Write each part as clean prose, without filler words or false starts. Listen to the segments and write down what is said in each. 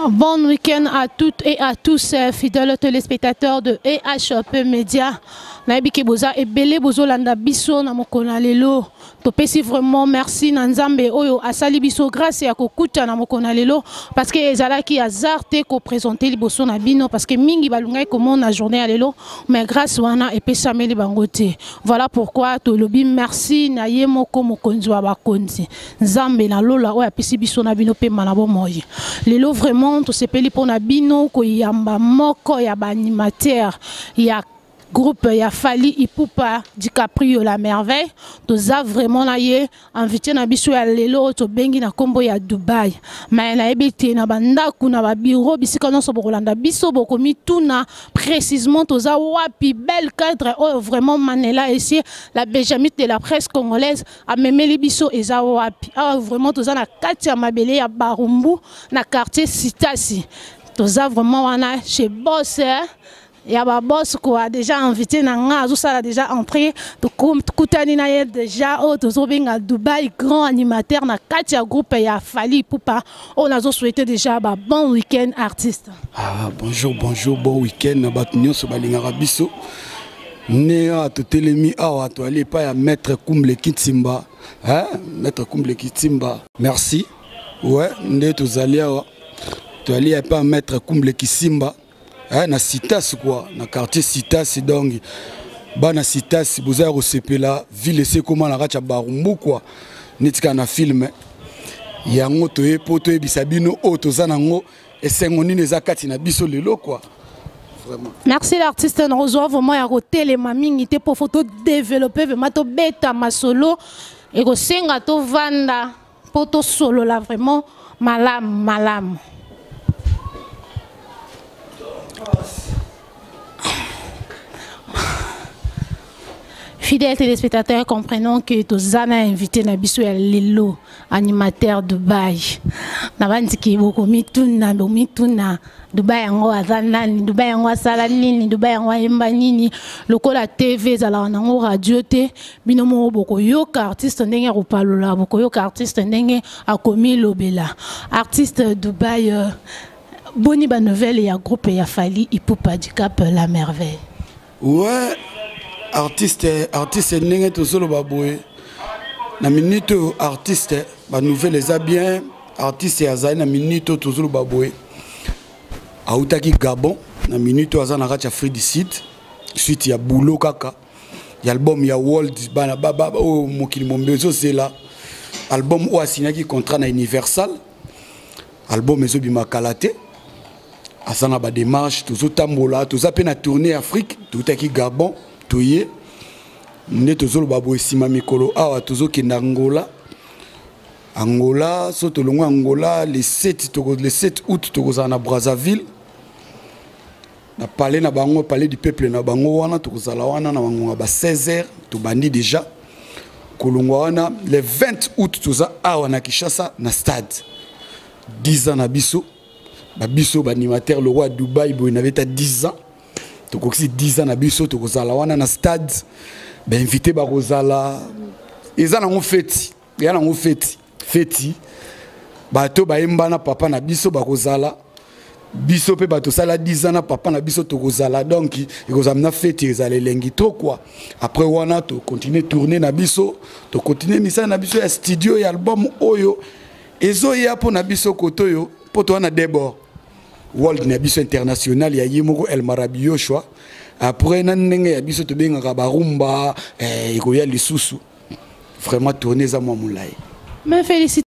Bon week-end à toutes et à tous, fidèles téléspectateurs de EHP Media. Nayebi ke boza ebele bozolanda biso na mokolo na lelo. Topesi vraiment merci na Nzambe oyo asali biso grâce ya kokuta na mokolo na lelo parce que ezalaki hasard te ko présenter liboso na bino parce que mingi balungaki komona journée ya lelo mais grâce wana epesameli bango te. Voilà pourquoi tolobi merci na ye moko mokonzi wa bakonzi. Nzambe na lola oyo apesi biso na bino pema na bomoi. Lelo vraiment tosepeli pona bino koyamba moko ya ba animateur ya groupe ya Fally Ipupa DiCaprio la merveille. Toza vraiment na ye invité na biso ya lelo oyo tobengi na kombo ya Dubaï. Mais nayebi te na bandaku na ba bureau bisika nyonso bokolanda biso bokomituna précisément toza wapi belle cadre oyo vraiment Manela Essie la Benjamite de la presse congolaise amemeli biso eza wapi. Awa vraiment toza na kati ya mabele ya Barumbu na quartier Sitasi. Toza vraiment wana chez boss, hein? Ya ba boss quoi, déjà invité na nga azosala déjà entrée tokutani na ye déjà oyo tozobenga Dubaï grand animateur na kati ya groupe ya Fally Ipupa oyo nazo souhaiter déjà ba bon week-end artiste. Ah, bonjour, bonjour, bon week-end na bato nyonso balingaka biso. Ne awa totelemi awa toali epai ya maître Kumble Kitsimba, hein? Maître Kumble Kitsimba, merci. Ouais, nde tozali awa toali epai ya maître Kumble Kisimba, hein, na Citas quoi, na quartier Citas. Donc bana Citas boza ya kosepela ville ese ekóma na kati ya Barumbu quoi, neti kaka na film yango toye po toyebisa bino oyo toza nango esengo nini eza kati na biso lelo quoi. Vraiment. Merci l'artiste Nozwa vraiment ya kotelema mingi te po faut to développer vraiment to beta masolo et kosenga to vanda po to solola vraiment malamu malamu. Fidèles téléspectateurs, comprenons que tozana invité na biso ya lelo animateur Dubaï. Na bandiki bokomituna bomituna Dubaï yango aza nani, Dubaï yango asala nini, Dubaï yango ayemba nini, lokola TV ezalaka nango radio te, bino moko bokoyoka artiste ndenge akopalola, bokoyoka artiste ndenge akomi lobela. Artiste Dubaï, boni ba nouvelle ya groupe ya Fally Ipupa Dicap la merveille. Ouais, artiste ndenge tozoloba boye na minute oyo artiste ba nouvelle eza bien. Artiste azali na minute oyo tozoloba boye autaki Gabon na minute oyo aza na kati ya Afrique du Sud suite ya boulot kaka ya album ya World bana ba, ba, oyo mokili mombe ezozela album oyo asignaki contrat na Universal. Album ezobima kala te, aza na ba démarche, tozotambola, toza pe na tournée Afrique, toutaki Gabon, toye nde tozoloba boye nsima mikolo awa tozokende Angola. Angola, so tolongwe Angola le 7, toko, le 7 août tokozala na Brazzaville na palais na bango, palais du peuple na bango wana, tokozala wana na bango ba 16 heures, tobandi déjà kolongwa wana le 20 août toza awa na Kinshasa na stade 10 ans na biso ba biso ba animateur le roi Dubaï boye na beta 10 ans tokokisi 10 ans na biso tokozala wana na stade ba invité bakozala eza nango feti ya nango feti feti bato bayemba na papa na biso bakozala biso pe bato sala 10 ans na papa na biso tokozala donc ekozala na feti ezala elengi trop quoi. Après wana to continuer tourner na biso to continuer misala na biso ya studio ya album oyo ezoya po na biso koto yo po to wana d'abord world na biso international ya ye moko El Marabi Yoshua. Après na ndenge ya biso tobengaka barumba, ekoya lisusu vraiment tourner za mwa molai. Mais félicite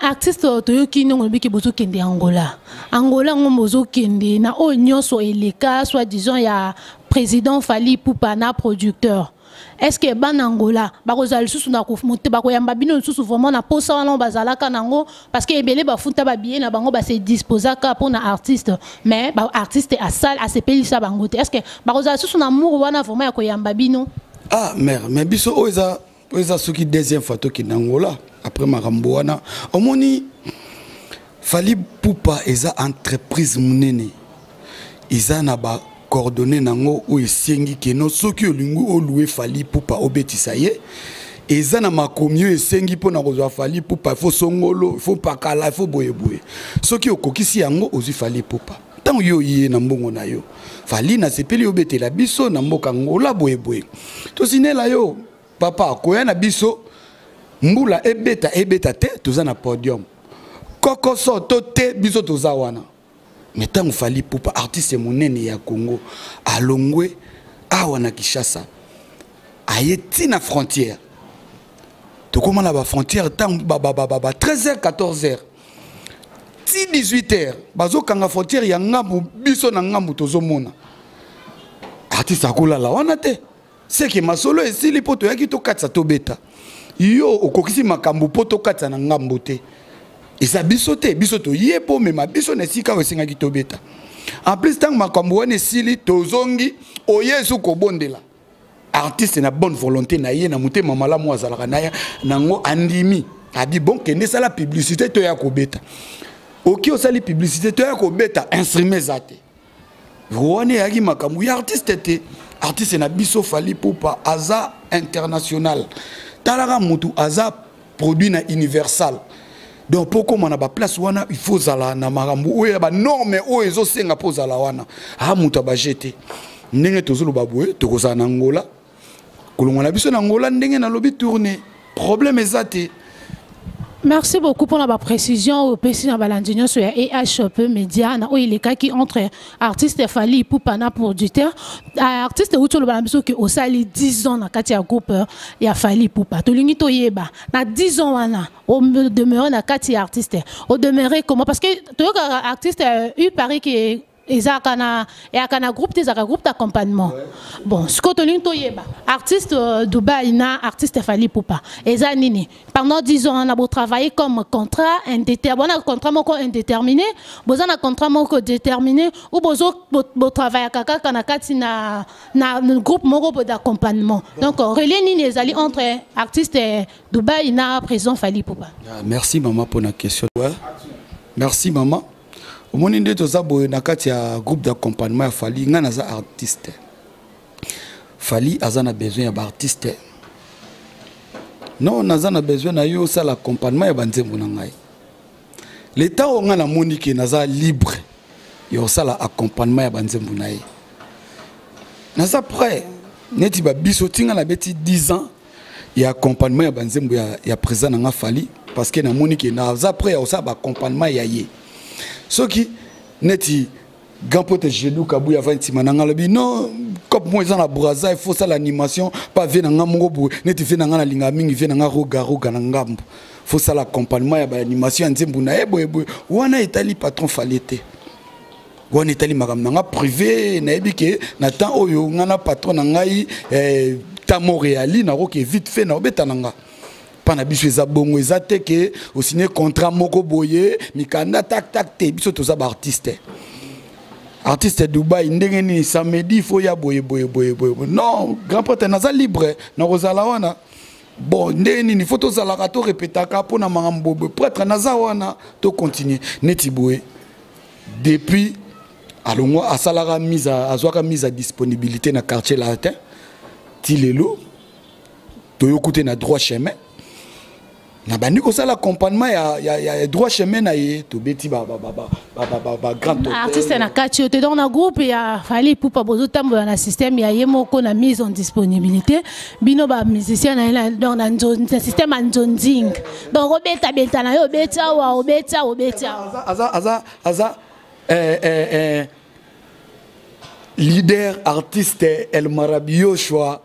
artiste toyoki ndongo lobi ke bozokende Angola. Angola ngo bozokende na oyo nyonso eleka soit disant ya président Fally Ipupa na producteur. Est-ce que bana Angola bakozala lisusu na mote bakoyamba bino lisusu vraiment na posa wana bazalaka nango parce que ebele bafuta ba billet na bango ba se disposaka pour na artiste mais ba artiste a salle a sepelisa bango te. Est-ce que bakozala lisusu na amour wana vraiment ya koyamba bino? Ah mère, mais biso oyo eza oyo eza soki deuxième fois tokende Angola après makambo wana omoni Fally Ipupa eza entreprise monene eza na ba coordonnées nango oyo esengi keno soki olingi olouer Fally Ipupa obetisa ye Eza na makomi oyo esengi mpo na kozwa Fally Ipupa, faut songolo, faut pakala, faut boyeboye. Soki okokisi yango, ozwi Fally Ipupa. Ntango yo oye na mbongo na yo, Fally, nasepeli obetela biso na mboka Ngola boyeboye, tosinela yo papa, koya na biso mbula ebeta ebeta te, toza na podium, kokoso to te, biso toza wana. Mais ntango Fally Ipupa, artiste monene ya Congo, alongwe awa na Kinshasa, aye ntina frontière, tokóma na bafrontière ntango ba 13 h, 14 h ti 18 h, bazokanga frontière ya ngambu, biso na ngambu tozomona artiste akolala wana te. Seke masolo esili mpo toyaki tokatisa, tobeta, yo okokisi makambo mpo tokatisa na ngambo te. Eza biso te, biso toye mpo omema biso na esika oyo esengaki tobeta. En plus, ntango makambo wana esili, tozongi, oye esu kobondela artiste na bonne volonté na ye, na motema malamu azalaka na ye nango, andimi, abi bon, kende esala publicité, toya kobeta. Oki osali publicité, toya kobeta, instrument eza te. Wana eyaki makambo ya artiste te. Artiste na biso Fally Ipupa aza international. Talaka, mutu aza produit na Universal. Donc mpo okóma na baplace wana, il faut ozala na makambo oyo ya banorme oyo ezosenga mpo ozala wana. A moto abaje te. Ndenge tozoloba boye, tokozala na Ngola, kolongwa na biso na Ngola, ndenge nalobi, tourne, problème eza te. Merci beaucoup pour la précision opesi na balandi nyonso ya EHP Média na oyo elekaki entre artiste Fally Ipupa na producteur. Artiste euti oloba na biso ke osali 10 ans na kati ya groupe ya Fally Ipupa. Tolingi toyeba, na 10 ans wana odemeure na kati ya artiste, odemeure comment? Parce que toyokaka artiste u paris ke ezalaka na, eyaka na groupe te, ezalaka groupe d'accompagnement. Bon, sikoyo tolingi toyeba, artiste Dubai na artiste Fally Ipupa eza nini? Pendant 10 ans na botravailler comme contrat indéterminé, bona contrat moko indéterminé, boza na contrat moko déterminé, ou bozo botravaillaka kaka na kati na groupe moko d'accompagnement? Donc relais nini ezali entre artiste Dubai na président Fally Ipupa? Ah, merci mama pour la question. Ouais. Merci mama. Omoni nde toza boye na kati ya groupe d'accompagnement ya Fally. Ngai naza artiste, Fally aza na besoin ya baartiste. Non, naza na besoin na yo osala accompagnement ya banzembo na ngai. Leta oyo ngai namoni ke naza libre ya kosala accompagnement ya banzembo na ye, naza prêt. Neti babiso ntinga nabeti 10 ans ya accompagnement ya banzembo ya président na nga Fally, parce que namoni ke naza prêt ya kosala baaccompagnement ya ye. Soki neti grand pote Gelou Kabuya avandi nsima na nga, alobi non, cop mo eza na Braza, il faut sala animation pa vie na nga moko boye, neti vie na nga nalingaka mingi, vie na nga Roga Roga na ngambo, faut sala accompagnement ya baanimation ya nzembo na ye boyeboye. Wana etali patron Fally te, wana etali makambo na nga privé. Nayebi ke na temps oyo nga na patron na ngai, tamo réali, nakoki vite fait naobeta na nga mpa na biso. Eza bongo, eza te ke osigne contrat moko boye, mikanda tak tak te. Biso toza baartiste. Artiste Dubai, ndenge nini samedi faut ya boye boye boye boye? Non, grand prêtre, naza libre, nakozala wana. Bon, ndenge nini faut tozalaka, torepetaka mpona makambo boye? Prêtre, naza wana, tocontinue neti boye. Depuis alongwa, asalaka mise, azwaka mise à disponibilité na Quartier Latin, ti lelo toyoku te na droit chemin. Na bandi kosala accompagnement ya droit chemin na ye, tobeti ba grand. Artiste na kati oyo te. Donc na groupe ya Fally Ipupa, bozotambola na système ya ye moko na mise en disponibilité, bino bamusicien na ye, donc na système ya nzonzing. Donc obetabeta na ye, obeti awa, obeti awa, obeti awa. Aza leader artiste El Marabi Yoshua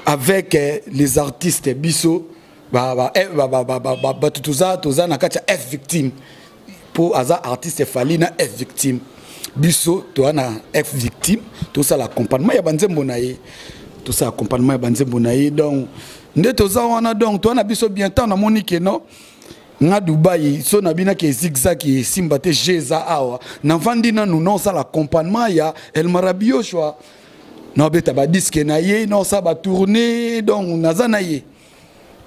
avec les artistes biso bato toza na kati ya F Victime, mpo aza artiste Fally na F Victime. Biso toza na F Victime, tosala accompagnement ya banzembo na ye, tosala accompagnement ya banzembo na ye. Donc nde toza wana, donc toza na biso bien. Ntango namoni ke non, nga Dubai so nabinaki zigzag esimba te, g eza awa, navandi nanu, naosala accompagnement ya El Marabi Yoshua, naobeta badisque na ye, naosala batourne. Donc naza na ye,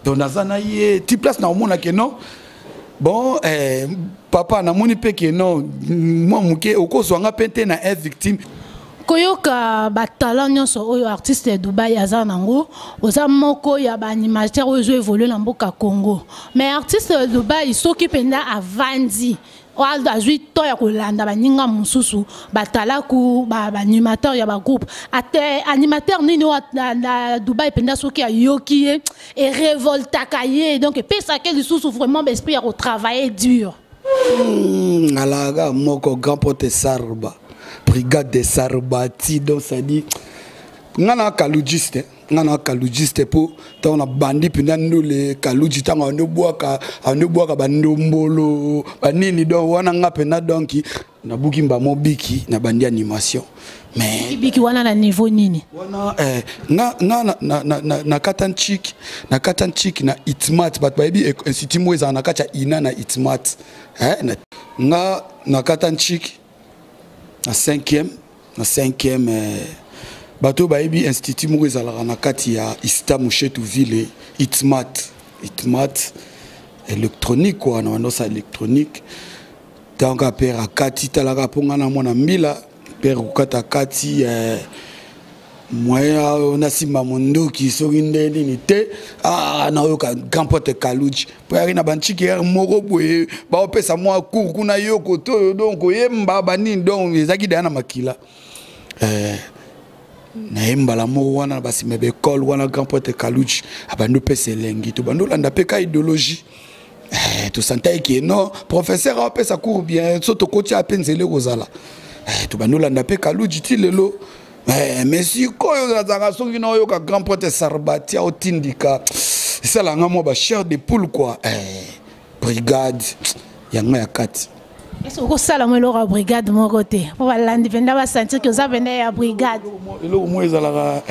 donc naza na ye ti place naomona ke non, bon, papa, namoni mpe ke non, mwa moke okozwanga mpe te na F Victime. Koyoka batalent nyonso oyo artiste ya Dubai aza nango, oza moko ya baanimateur oyo ezo évolue na mboka Congo. Mais artiste ya Dubai soki mpenza avandi, azwi to ya kolanda baninga mosusu, batalaku, baanimateur ya bagroupe, ate animateur nini oyo na Dubai mpenza soki ayoki ye erevoltaka ye, donc epesaka lisusu vraiment baesprit ya kotravailler dur? Alaka moko grand pote Sarba, brigade de Sarbati. Donc ça dit nga na kalujiste, nga na kalujiste, mpo ntango na bandi mpenza ndule kaluji, ntango andobwaka bandombolo banini, donc wana nga mpenza, donc nabuki mbamo biki na bandi animation. Mais biki wana na niveau nini? Wana nga na kata nchik, na kata nchik na Itmat. Bato bayebi institut moko ezala na kati ya ina na Itmat. Nga na kata nchik na 5e, na 5e, bato bayebi institut moko ezalaka na kati ya Ista Mushetu ville, Itmat, Itmat électronique quoi. Na bandosa électronique, ntango père akati, talaka mpo nga na mwana mbila, père kokata kati, moyen nasimba mondoki soki nde nini te. Ah, nayoka grand pote Kaluji mpo yaki na banchiki ere moko boye, baopesa mwa cour kuna, yoko to oyo, donc oyemba banini, donc ezalaki deya na makila. Naye mbala moko wana na basima ya baekole wana, grand pote Kaluji abandi opesa elengi, tobandi olanda mpe ka idéologie. Tosantaki ke non, professeur aopesa cours bien, so tokoti ape nzela ekozala. Tobandi olanda mpe Kaluji ti lelo. Mais sikoyo nazalaka, soki naoyoka grand prêtre Sarbati aotindika, esalanga mwa bachair de poule quoi. Brigade yanga ya kati. Est-ce okosala mo eloko ya brigade moko te mpo balandi mpenza basentir ke oza mpenza ya brigade? Eloko moko ezalaka,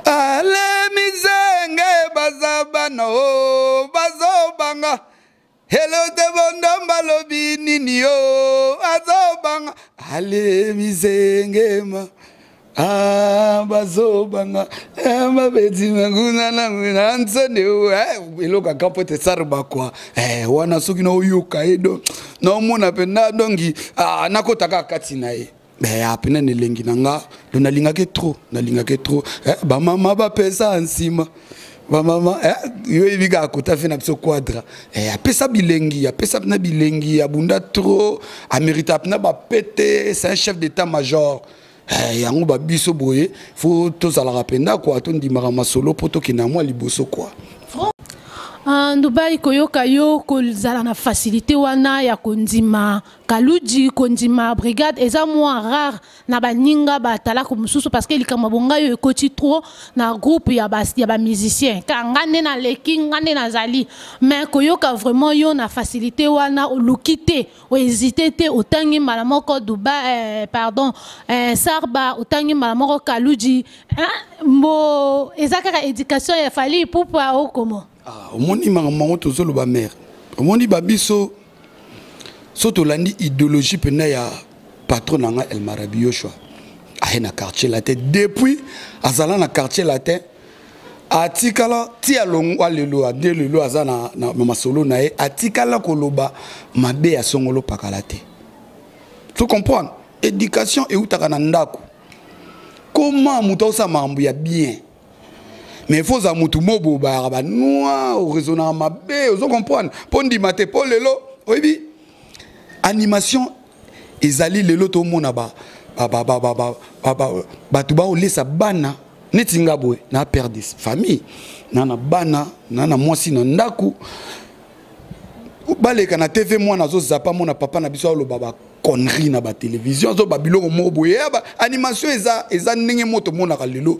ale mizenge baza bana o bazobanga elo te, bondomba lobi nini yo azobanga, ale mizengema. Ah, bazobanga babeti manguna na nsoni, eloko aka mpo te Sarba kwa wana. Soki naoyoka ye, do naomona mpenza, donki nakota kaka kati na ye apena na elengi na nga. Donc nalingaki trop, nalingaki trop. Bamama bapesa nsima, bamama, yo yebi kaka kota fe na biso quadra, apesa bilengi, apesa na bilengi, abunda trop, amérita mpena bapete. C'est un chef d'état major. Yango babiso boye fo tozalaka mpenza kwa tondimaka masolo mpo tokende mwa liboso kwa. Dubai, koyoka yo kozala na facilité wana ya kondima Kaluji, kondima brigade, eza mwa rare na baninga batalaka mosusu, parce que likambo bonga yo ekoti trop na groupe ya bamusicien ka nga nde naleki, nga nde nazali. Mais koyoka vraiment yo na facilité wana, oluki te, ohésité te, otangi mbala moko Dubai, pardon, Sarba, otangi mbala moko Kaluji, mbo eza kaka éducation ya Fally Ipupa okomo? Ah, omoni makambo yango tozoloba, mare, omoni babiso so tolandi idéologie mpena ya patron na nga El Marabi Yoshua. Aye na Quartier Latin, depuis azala na Quartier Latin, atikala ti alongwa lelo, ade lelo aza na masolo na ye, atikala koloba mabe ya songolo pakala te. Tu comprendre, éducation eutaka na ndako. Comment moto aosala makambo ya bien, mais faut ozala motu mo boye bayaka banoi, oraisonnaka mabe, ozo comprendre, mpo ndima te. Mpo lelo oyebi animation ezali lelo, tomona bato baolesa bana neti nga boye na père de famille, na bana, na mwasi na ndako, baleka na TV, mwana azozapa, mona papa na biso aloba baconnerie na batelevizio, azoba biloko moko boye. Animation eza ndenge moko tomonaka lelo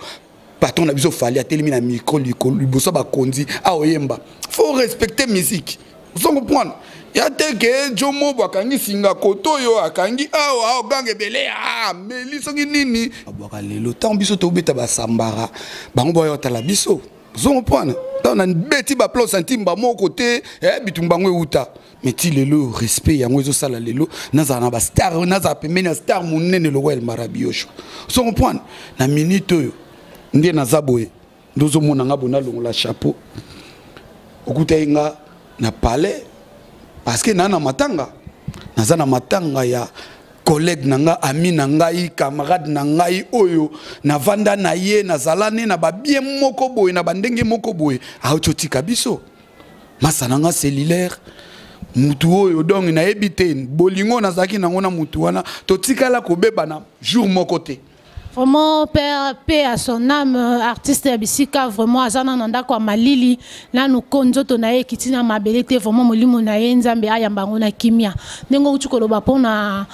patron na biso Fally atelemi na micro liboso bakonzi, aoyemba. Faut respecter musique, ozo comprendre? Ya te ke jo mobo akangi singa koto oyo akangi awa, aoganga ebele, ameli soki nini, abwaka. Lelo ntango biso tobeta basambara, bango bayo otala biso, ozo comprendre? Ntango na beti baplan santimba moko te, bitumba yango euta. Mais ti lelo respect yango ezosala lelo nazala na bastar, nazala pembeni ya star monene lokola El Marabi Yoshua, ozo comprendre? Na minute oyo nde naza boye, nde ozomona nga boye, nalongola chapeau, okutai nga na palais, parce que naa na matanga, naza na matanga ya Collègue na nga, ami na ngai, camarade na ngai oyo navanda na ye, nazala ne na babien moko boye, na bandenge moko boye, auti otika biso. Masa na nga cellulaire, mutu oyo donc nayebi te bolingo nazalaki nango na mutu wana, totikala kobebana jour moko te. Vraiment, père, paix à son âme, artiste ya bisika, vraiment, aza na ndako ya malili, nanu ko nzoto na ye ekiti na mabele te, vraiment molimo na ye Nzambe ayamba yango na kimia. Ndenge outi koloba mpona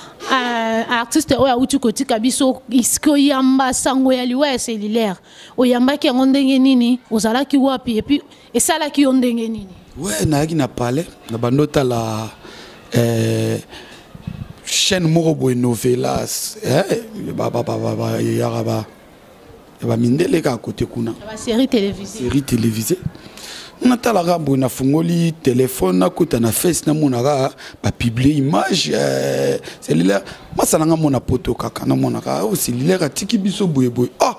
artiste oyo auti kotika biso, koyamba sango ya liwa ya cellulaire, oyambaki yango ndenge nini, ozalaki wapi, et puis esalaki yo ndenge nini? Ouais, nayaki na palais, na bando otala chaîne moko boye, novelas, yaka ya bamindele kaka kote kuna. Série télévisée. Série télévisée. Natalaka boye, nafungoli telefone, nakuta na face, namonaka bapublier image cellulaire, masa nanga mona poto kaka, namonaka o cellulaire atiki biso boye boye. Ah,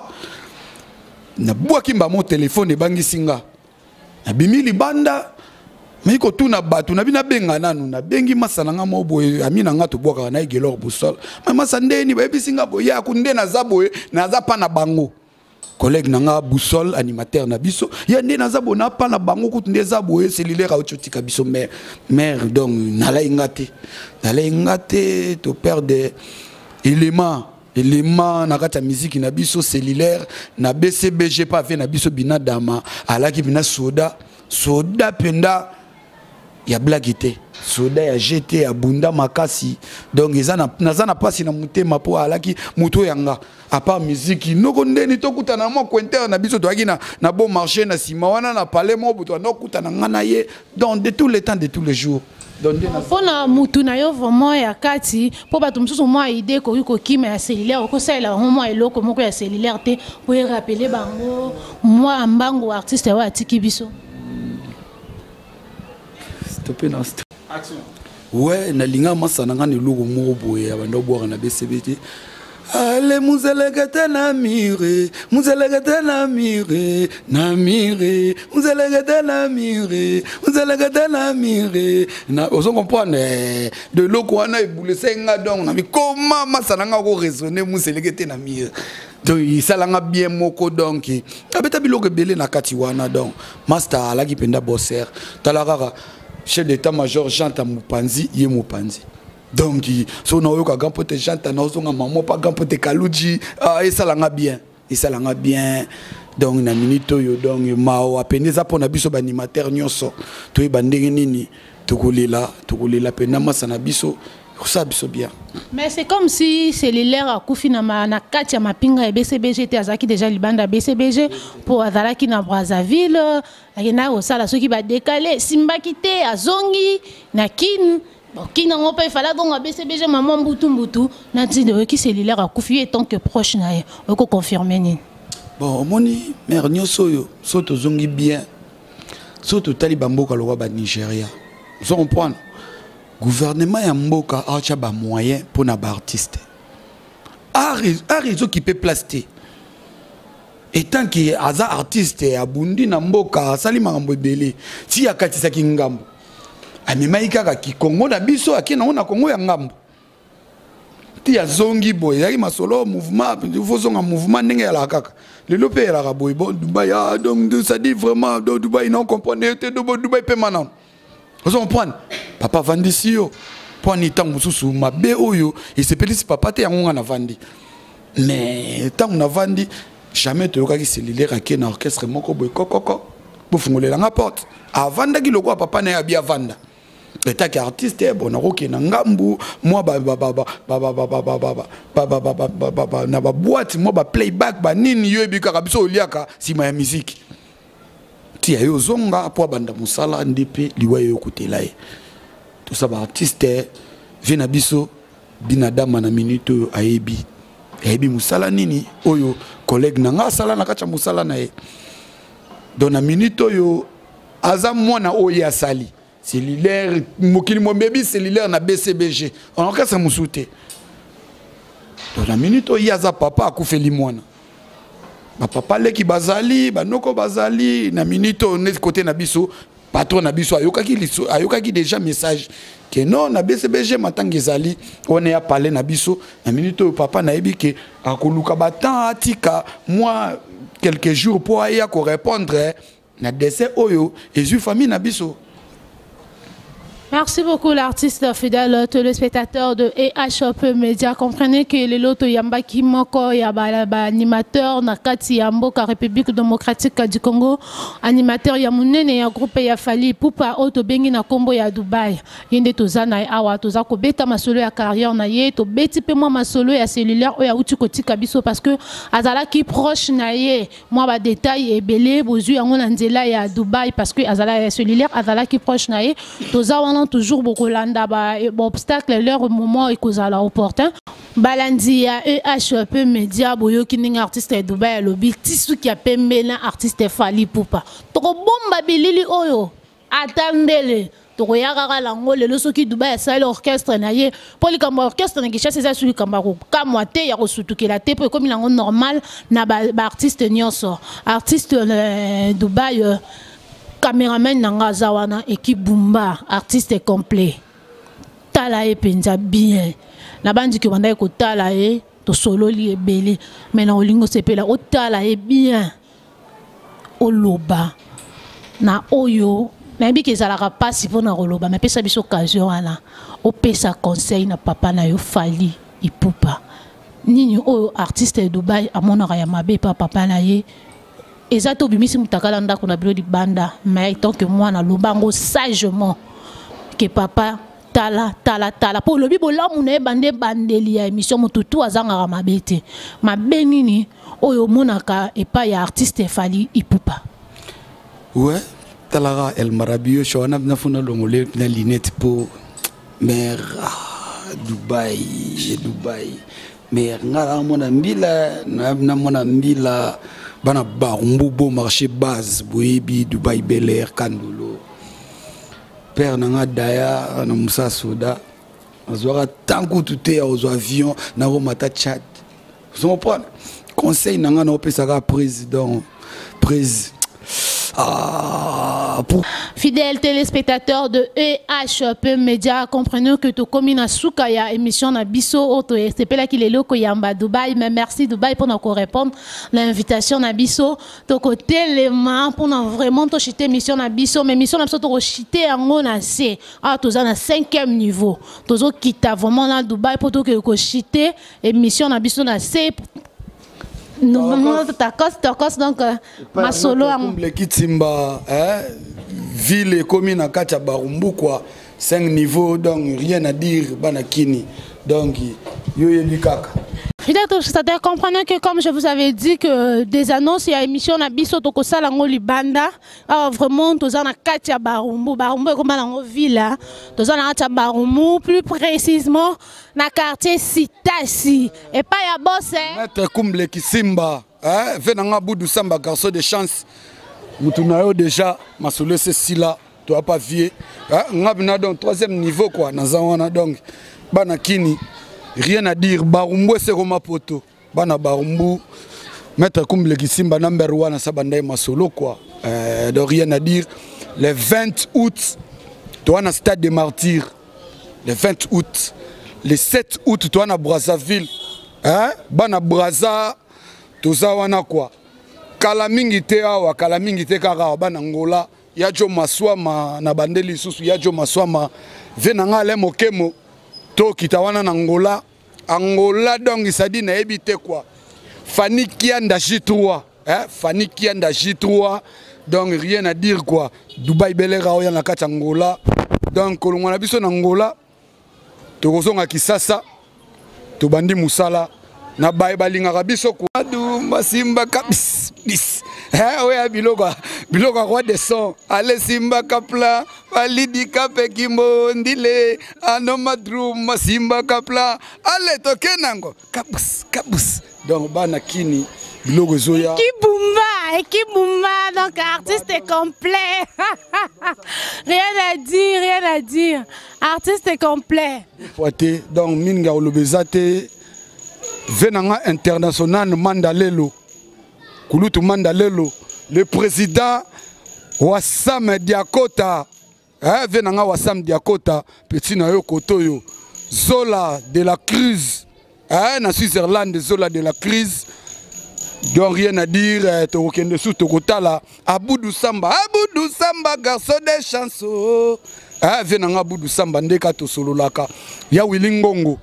nabwaki mbamo telefone, ebangisi nga, nabimi libanda, mai kotuna bato nabi, nabenga nanu, nabengi masa na nga mo boye, ami na nga tobwakaka na ye, Gelor Bosol. Ma masa ndeni bayebisi nga boye, yaku nde naza boye, naza pa na bango, collègue na nga Boussole, animateur na biso, ya nde naza boye, napa na bango kutu nde eza boye, cellulaire auti otika biso. Mare mare, donc nalai nga te, nalai nga te, toperdre élément na kati ya miziki na biso, cellulaire na BCBG pa ave na biso bina dama, alaki bina soda, soda mpenza ya blague te, soda ya gt, abunda makasi. Donc eza naza na mpasi na motema mpo alaki moto oyo yanga à part musique noko ndeni tokutana na mwa cointer na biso, toyaki na bon marché na nsima wana na palais moko boto anda okutana nga na ye, donc de tous les temps, de tous les jours. Donc nde mpona mutu na yo vraiment ya kati, mpo bato mosusu mwa idée ekoki kokima ya cellulaire, okosalela bango mwa eloko moko ya cellulaire te mpo erappeler bango mwa mbango artiste oyo atiki biso? Stope na stop. Ouais, nalinga masa na nga na eloko moko boye ya banda obwaka na BCB te. Ale muzelekete na mire, muzelekete na mire, na mire, muzelekete na mire, muzelekete na mire na. Ozo comprendre de eloko wana ebulese nga, donc na mikoma masa na nga koraisonner muzelekete na mire, donc esalanga bien moko. Donc abeta biloko ebele na kati wana, donc master alaki mpenza bosser. Tala kaka chef d'état major Janta mopanzi, ye mopanzi. Donc so naoyoka grand pote Janta, naozonga mamo pa grand pote Kaluji, ah, esalanga bien, esalanga bien. Donc na minute oyo, donc mawa pene eza mpona biso baanimateur nyonso, toyeba ndenge nini tokolela, tokolela mpena masa na biso, kosala biso bien. Mais c'est comme si cellulaire akufi na kati ya mapinga ya BCBG te, azalaki déjà libanda ya BCBG, mpo azalaki na Brazzaville, akendaki kosala soki badécaler, esimbaki te, azongi na Kine. Bon, Kine yango mpe efala gonga BCBG, mama mbutu mbutu na ntina oyoki cellulaire akufi. Ye tant que proche na ye, oyoki koconfirmer nini? Bon, omoni mare nyonso oyo, so tozongi bien, so totali bamboka lokwa Banigéria, ozo comprendre, gouvernement ya mboka aotya bamoyen mpona baartiste. Art ezokipe place te. Etant que aza artiste, abundi na mboka, asali makambo ebele, ti akatisaki ngambo, amemaki kaka kikongo na biso, ake nango na Kongo ya ngambo, ti azongi boye, ezalaki masolo mouvement, fozonga mouvement ndenge ezalaka kaka lelo mpe ezalaka boye. Bon, Dubai, ah, donc ça dit vraiment, donc Dubai non comprendre te, Dubai mpe manano, ozo comprendre, papa avandisi yo mpo ani ntango mosusu mabe oyo esepelisi papa te, yango nga navandi. Mais ntango navandi, jamais toyokaki cellulaire ake na orchestre moko boye, kokoko bofungolelanga porte. Avandaki lokola papa na ye abi avanda etaki artiste. Bon, nakokende ngambu mwa na baboîte, mwa baplayback banini, yo yebi kaka biso oliaka nsima ya miziki, ti ya ye ozonga mpo abanda mosala nde mpe liwa ye okutela ye. Tosa baartiste vie na biso binadama na minute oyo ayebi mosala nini oyo collègue na nga asala na kati ya mosala na ye. Donc na minute oyo aza mwana oyo ye asali cellulaire, mokili mobebi cellulaire na BCBG, orchestre mosusu te. Donc na minute oyo ye aza papa, akufeli mwana, bapapa leki bazali, banoko bazali na minute oyo neti kote na biso. Patron na biso ayokaki liso, ayokaki déjà message que non, na BCBG matanga ezali wana ya palais na biso. Na minute oyo papa nayebi ke akoluka ba temps, atika moi quelques jours po aya ko répondre na décès oyo ezwi famille na biso. Merci beaucoup l'artiste, fidèle téléspectateur de EHP Media. Comprenez que lelo toyambaki moko ya ba, ba animateur na kati ya mboka République démocratique du Congo, animateur ya munene ya groupe ya Fally Ipupa oyo tobengi na kombo ya Dubai. Yende toza na awa, toza kobeta masolo ya carrière na ye, tobeti pe mwa masolo ya cellulaire oyo auti kotika biso parce que azalaki proche na ye. Mwa ba détail ebele bozwi yango na nzela ya Dubai parce que azala ya cellulaire, azalaki proche na ye. Toza wana toujours, bokolanda ba obstacle leur moment ekozala opportun. Balandi ya EHP Media, boyoki ndenge artiste ya Dubai alobi ti suki ya pembe na artiste Fally Ipupa. Tokobomba bilili oyo ata ndele tokoya kaka lango lelo. Soki Dubai asali orchestre na ye, mpo likambo ya orchestre na Kinshasa eza su likambo ya kokamwa te, ya kosutukela te, mpo ekomi nango normal na baartiste nyonso. Artiste Dubai, cameraman na nga aza wana, équipe Bumba, artiste complet. Tala ye mpenza bien na bandiki obandaki kotala ye, tosololi ebele, mais na olingi osepela otala ye bien, oloba na oyo nayebi ke ezalaka mpasi mpona koloba, mais pesa biso occasion wana opesa conseil na papa na yo Fally Ipupa. Nini oyo artiste ya Dubai amonaka ya mabe epa papa na ye? Eza te obimisi motakala ndako na bino libanda, mais tant que mwana, loba yango sagement ke papa, tala, tala, tala, mpo olobi bolamu na ye bande ebandeli ya émission. Motu tu azangaka mabe te. Mabe nini oyo omonaka epai ya artiste Fally Ipupa? Ouais, talaka El Marabi yo wana nafuna longole na lunette po mare. Ah, Dubai, Dubai mais nga namona mbila, namona mbila bana Barumbu, beau marché base, boyebi Dubai Bel Air, Kandolo. Père na nga daya na Musa soda nazwaka tant kutu te ya kozwa avion nakomata Tchad. Ozocomprendre? Conseil na nga naopesaka président prés ah, pour. Fidèles téléspectateurs de EHP Media, comprenez que tokomi na suka ya émission na biso oyo tosepelaki lelo koyamba Dubaï. Mais merci Dubaï pour nous répondre l'invitation na biso. Tokotelema pour vraiment toshite émission na biso, mais émission na biso tokoshite yango na se. Ah, toza na cinquième niveau. Tozokita vraiment na Dubaï pour toke koshite émission na biso na se. Tokos, tokos, donc masolo yango. Kitimba, hein, ville ekomi na kati ya Barumbu quoi, 5 niveaux, donc rien à dire. Bana kini, donc yo yebi kaka. Fidèles téléspectateurs, comprenez que comme je vous avais dit que des annonces, il y a émission na biso tokosala ngo libanda. Ah, vraiment toza na kati ya Barumbu. Barumbu ekoma nango ville. Toza na kati ya Barumbu, plus précisément na quartier Sitasi. Et pas ya boss, hein. Maître Kumble Kisimba, hein, ve nanga Boudou Samba, garçon de chance. Mutu na yo déjà masolo se sila, toi pas vieux. Hein, nga bina donc troisième niveau quoi, naza wana. Donc bana kini, rien à dire. Barumbu se koma poto. Bana Barumbu, Maître Kumble Kisimba number 1 sa bandai masolo quoi. Donc rien à dire. Le 20 août, toi na stade des Martyrs. Le 20 août, le 7 août, toi na Brazzaville. Hein? Bana Brazza, toza wana quoi. Kala mingi te awa, kala mingi te kaka awa, bana Ngola, ya jo maswama na bandeli susu, ya jo maswama ve na nga le mokemo to kita wana na Ngola. Angola donc sadi nayebi te quoi. Fanny Kianda J3, hein? Fanny Kianda J3, donc rien à dire quoi. Dubai Belera oya na kati ya Angola. Donc kolongwa na biso na Angola, tokozonga Kisasa, tobandi musala na baye balingaka biso kwa dumba simba ka bis bis, hein, oya biloko biloko roi de son ale simba kapla balidi kape kimbo ndile ano madruma simba kapla ale tokenango kabus kabus. Donc bana kini, biloko ezoya. Kibumba, Kibumba, donc artiste complet. Rien à dire, rien à dire. Artiste complet. Fois te, donc mingi oloba eza te. Ve na nga international manda lelo kulutu manda lelo le président. Wasam Diakota, eh, vie na nga Wasam Diakota, petit na yo koto yo. Zola de la Cruz, eh, na Switzerland, Zola de la Cruz. Donc rien à dire, eh, tokokende su tokotala Aboudou Samba, Aboudou Samba, garçon des chansons. Eh, vie na nga Aboudou Samba ndeka tosololaka. Ya Willy Ngongo.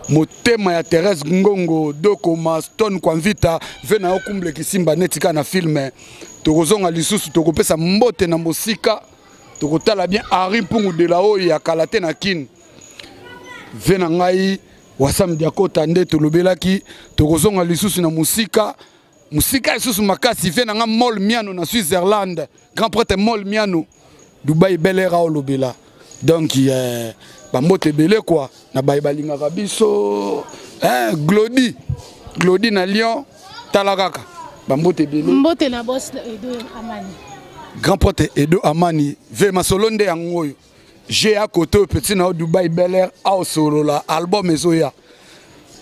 Motema ya Thérèse Ngongo, Dokoma, Stone Kwamvita, vie na yo kumble kisimba neti ka na film. Tokozonga lisusu, tokopesa mbote na mosika, tokotala bien Henri Mpungu de la oyo ya kala te na Kin. Vie na ngai Wasam Diakota nde tolobelaki, tokozonga lisusu na mosika, mosika lisusu makasi. Vie na ngai Mol Miano na Switzerland, grand prêtre Mol Miano, Dubai Bel Air aolobela. Donc bambote ebele quoi, na baye balingaka biso, hein, Glody, Glody na Lyon, tala kaka bambote ebele. Mbote na boss Edo Amani. Grand prêtre Edo Amani, ve masolo nde yango oyo. J'ai à côté petit na Dubai Bel Air aosolola album ezoya.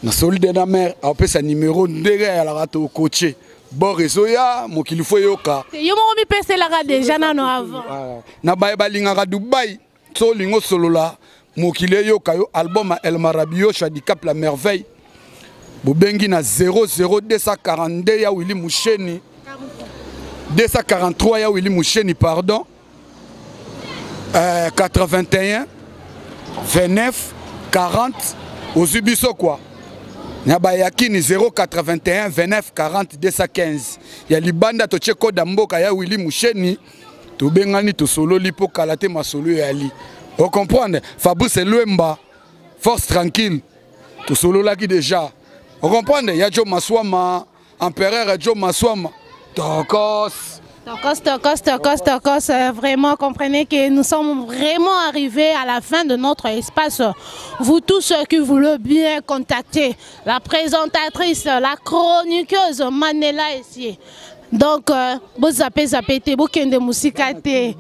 Na solide na mère apesa numéro ndenge ayalaka to coacher. Bor ezoya mokili fo yoka. Yo moko mipeselaka déjà nano avant. Ah, na baye balingaka Dubai, so lingo solola mokili eyoka yo album ya El Maravilloso du Cap la Merveille. Bobengi na 00 242 ya Willy Musheni. 243 ya Willy Musheni, pardon. 81 29 40 ozwi biso quoi. Na bayakini 081 29 40 215 ya libanda totie code ya mboka ya Willy Musheni, tobengani tosololi po kala te masolo yali. O comprendre Fabrice Luemba force tranquille tosololaki déjà. O comprendre ya Jo Maswama empereur Jo Maswama tokos. Tokos, tokos, tokos, tokos. Vraiment, comprenez que nous sommes vraiment arrivés à la fin de notre espace. Vous tous qui voulez bien contacter la présentatrice, la chroniqueuse Manela Essier. Donc, vous zappez, zappez, te, vous kende musika te.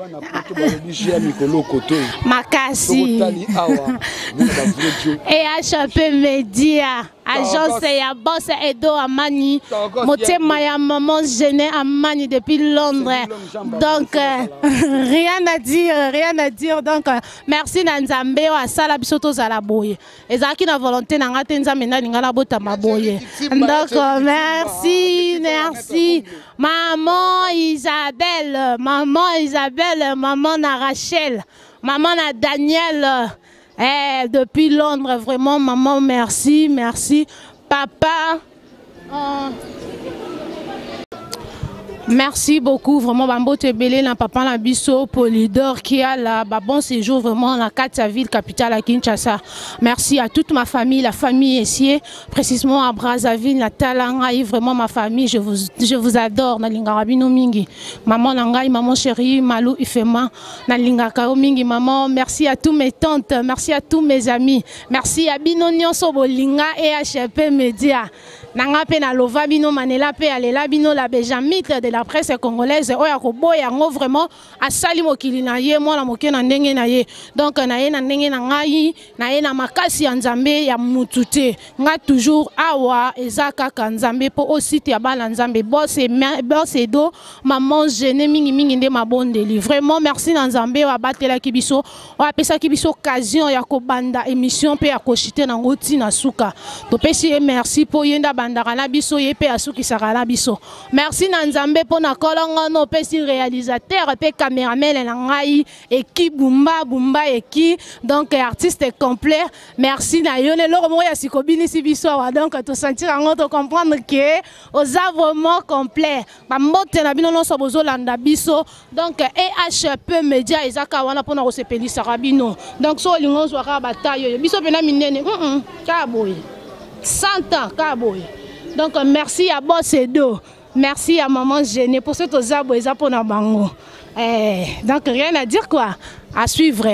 Makasi. Et HP Media. Agence ya boss Edo Amani, motema ya maman Genet Amani depuis Londres. Donc rien à dire, rien à dire. Donc merci na Nzambe oyo asala biso tozala boye. Ezalaki na volonté na nga te Nzambe nda linga na botama boye. Donc merci, merci maman Isabelle, maman Isabelle, maman na Rachel, maman na Daniel. Eh, depuis Londres, vraiment, maman, merci, merci. Papa, merci beaucoup, vraiment, Bambo Tebele, na papa na biso, Polydor, qui a là, bah, bon séjour, vraiment, la Katia ville, capitale à Kinshasa. Merci à toute ma famille, la famille Essier, précisément à Brazzaville, na Talangaï, vraiment, ma famille, je vous adore, na lingaka bino mingi. Maman Nangaï, maman chérie, Malou Ifema, na lingaka mingi, maman, merci à tous mes tantes, merci à tous mes amis, merci à bino nyonso bolinga et HP Media. Nanga pe na lova bino manela pe alela bino la benjamite de la presse congolaise oyo akoboya yango vraiment asali mokili na ye mwana moke na ndenge na ye. Donc na ye na ndenge na ngai, na ye na makasi ya Nzambe ya mutu te. Nga toujours awa eza kaka Nzambe po o site ya bana Nzambe. Boss e ma, boss Edo, maman Genet mingi mingi nde mabondeli. Vraiment merci na Nzambe oyo abatelaki biso, oyo apesaki biso occasion ya kobanda émission pe ya koshite na ngo ti na suka. Topesi ye merci po ye nde abandaka na biso, ye pe asukisaka na biso. Merci na Nzambe po na kolongono opesi réalisateur pe cameraman na ngai eki bumba bumba eki, donc artiste complet. Merci na yo ne loko moko ya sikobinisi biso awa, donc to sentir yango, to comprendre que oza vraiment complet. Ba mbote na bino nyonso bozolanda biso, donc EHP Media ezaka wana pona kosepelisaka bino. Donc so olingo ozwa kaka bataille oyo biso pena minene, kaka boye 100 ans kaka boye. Donc merci à Boss Edo, merci à maman Genet pour ce toza boye eza pona bango. Eh, donc rien à dire quoi, à suivre.